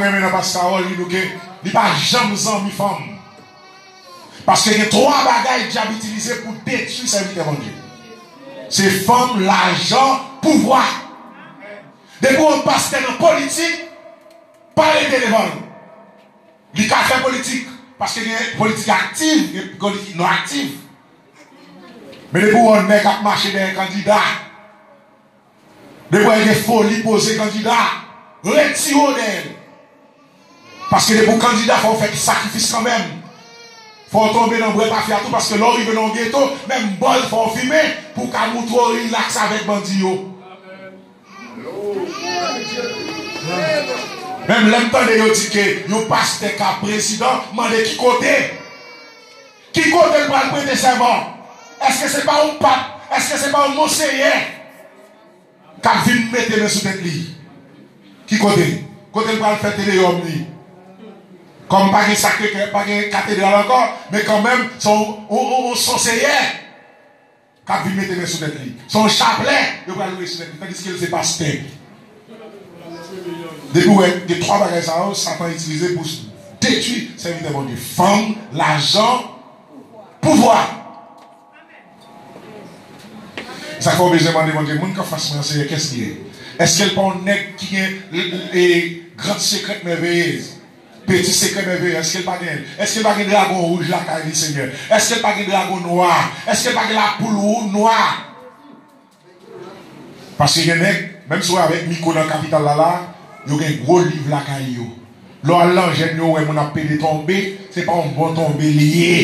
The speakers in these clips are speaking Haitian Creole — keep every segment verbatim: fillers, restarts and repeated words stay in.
renmen nan pastè Harold, li di ke li pa janm zanmi fanm. Paske gen twa bagay dyab itilize pou detwi sèvitè Bondye. Se fanm, lajan, pouvwa. Depi w pastè nan politik, pa rete devan l. Li ka fè politik, paske gen politik aktif, gen politik non aktif. Men depi w wè yon nèg ap mache dèyè kandida, depi w wè gen foli poze kandida, retire w dèyè l. Paske depi w kandida, fò w fè sakrifis kanmenm. Fò w tonbe nan bwè tafya tou, paske lè w rive nan yon geto, menm bòz fò w fimen pou w ka moutre w rilaks avèk bandi yo. Menm lè m tande yo di ke yon pastè ka prezidan, mande ki kote? Ki kote l pral prete sèman? Èske se pa yon pap? Èske se pa yon monseyè k ap vin mete men sou tèt li? Ki kote? Kote l pral fè tedeyòm li? Kòm pa gen Sakre Kè, pa gen katedral ankò, men kanmenm, se yon, yon, yon, yon monseyè k ap vin mete men sou tèt li. Se yon chaplè yo pral woule sou tèt li, tandiske l se pastè. Depi w wè gen twa bagay sa yo, Satan itilize pou detwi sèvitè Bondye. Fanm, lajan, pouvwa. Sa fè w bezwen mande Bondye, moun k anfas mwen an, Seyè, kiyès li ye? Èske l pa yon nèg ki gen, e, grand secret merveilleux? Peti sekrè mèveye, èske l pa gen? Èske l pa gen dragon wouj lakay li, Senyè? Èske l pa gen dragon nwa? Èske l pa gen lapoul wou nwa? Paske gen nèg, menm si w avèk mikwo nan kapital la, la, yo gen gwo liv lakay yo. Lè w al nan jèn yo, w wè moun ap pede tonbe, se pa yon bon tonbe li ye.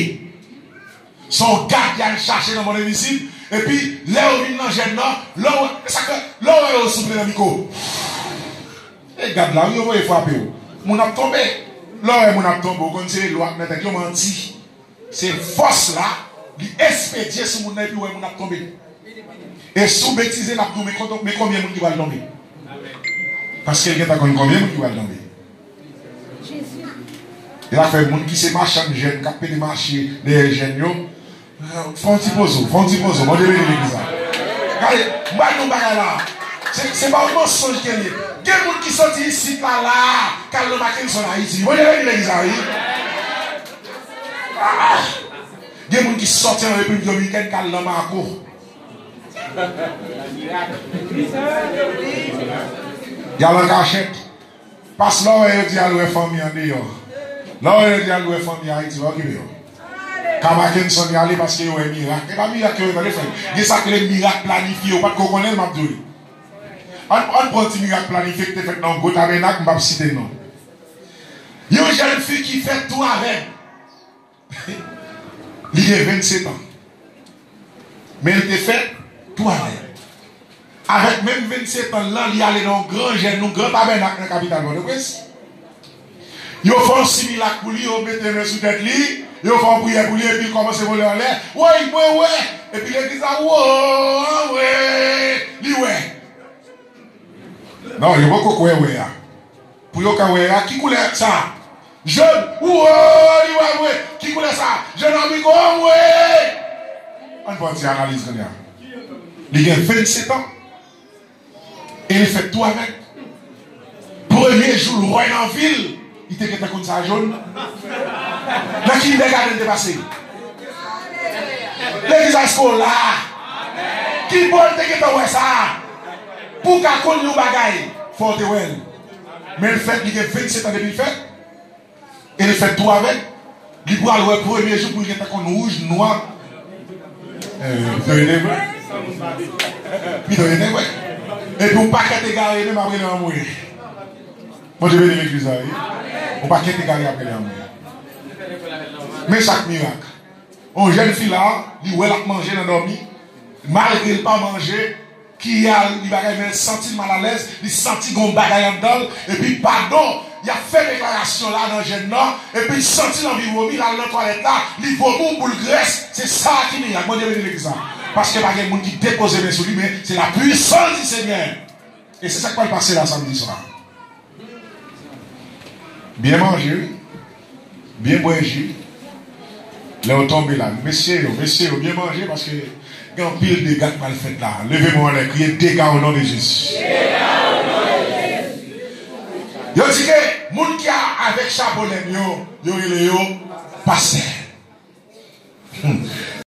Se yon gad y al chache nan mòn envizib, epi lè yo vin nan jèn nan, lè w, e sa k fè, lè w wè yo souple nan mikwo. E gad la, wi, yo voye frape w. Moun ap tonbe. Lè w wè moun ap tonbe, w konn se lwa k nan tèt yo, manti. Se fòs la, li espedye sou moun nan, epi w wè moun ap tonbe. E si w betize, l ap di w, men kontan, men konbyen moun ki pral tonbe? Paske l gentan konn konbyen moun ki pral tonbe. E sa k fè moun ki se machann jèn, k ap pede mache dèyè jèn yo, fè yon ti poze w, fè yon ti poze w. Bondye beni legliz la. Gade, m ba nou bagay la. Se, se pa yon mansonj ke l ye. Gen moun ki soti isit la, la, k al nan Mackenson, Ayiti. Bondye beni legliz la, wi. Ah! Gen moun ki soti an Repiblik Dominikèn, k al nan Mako. Y al an kachèt. Pas lè w wè yo di al wè fanmi andeyò. Lè w wè yo di al wè fanmi Ayiti, pa okipe yo. Ka Mackenson y ale paske yo wè mirak. E pa mirak yo wè, tande frè m. Gen sa k rele mirak planifye, ou pa t ko konnen l, m ap di w li. Ann, ann pran ti mirak planifye ki te fèt nan yon gwo tabènak, m p ap site non. Yon jèn fi ki fèt tou avèg. Li gen vennsetan. Men li te fèt tou avèg. Avèk menm vennsetan l lan, li ale nan yon gran jèn, yon gran tabènak nan kapital Pòtoprens. Yo fè yon similak pou li, yo mete men sou tèt li, yo fè yon priyè pou li, epi li kòmanse vole anlè. Woy, mwen wè! Epi legliz la, wo, an wè! Li wè. Non, yo poko kwè wè a. Pou yo ka wè a, ki koulè sa? Jòn. Wo, li wè vre. Ki koulè sa? Jòn abriko, an wè! Ann fè yon ti analiz kounye a. Li gen vennsetan. E li fèt tou avèg. Premye jou l wè nan vi l, li te gentan konn sa jòn. Nan kindergarten l te pase. Legliz la eskola. Ki bò l te gentan wè sa? Pou w ka konn yon bagay, fò w te wè l. Men l fèt, li gen vennsetan depi l fèt. E li fèt tou avèg. Li pral wè premye jou pou l gentan konn wouj, nwa. Eh, pito rete vre. Pito rete vre. Epi yon pakèt egare menm ap rele anmwe. Bondye beni legliz la, wi. Yon pakèt egare ap rele anmwe. Men sa k mirak. Yon jèn fi la, li wè l ap manje nan dòmi. Malgre l pa manje, kiyè a, li bagay, men l santi l malalèz, li santi gon bagay anndan l, epi padon, y ap fè deklarasyon la nan jèn nan, epi l santi l anvi vomi, l al nan twalèt la, li vomi yon boul grès, se sa ki mirak. Bondye beni legliz la. Paske pa gen moun ki depoze men sou li, men se la puissance du Seigneur. E se sa k pral pase la samdi swa. Byen manje, wi. Byen bwè ji. Lè w tonbe la, mesye yo, mesye yo, byen manje, paske gen anpil dega k pral fèt la. Leve men w anlè, kriye dega o non de Jezi. Yo di ke Moun ki a- avèk chapo len yo, yo rele yo pastè.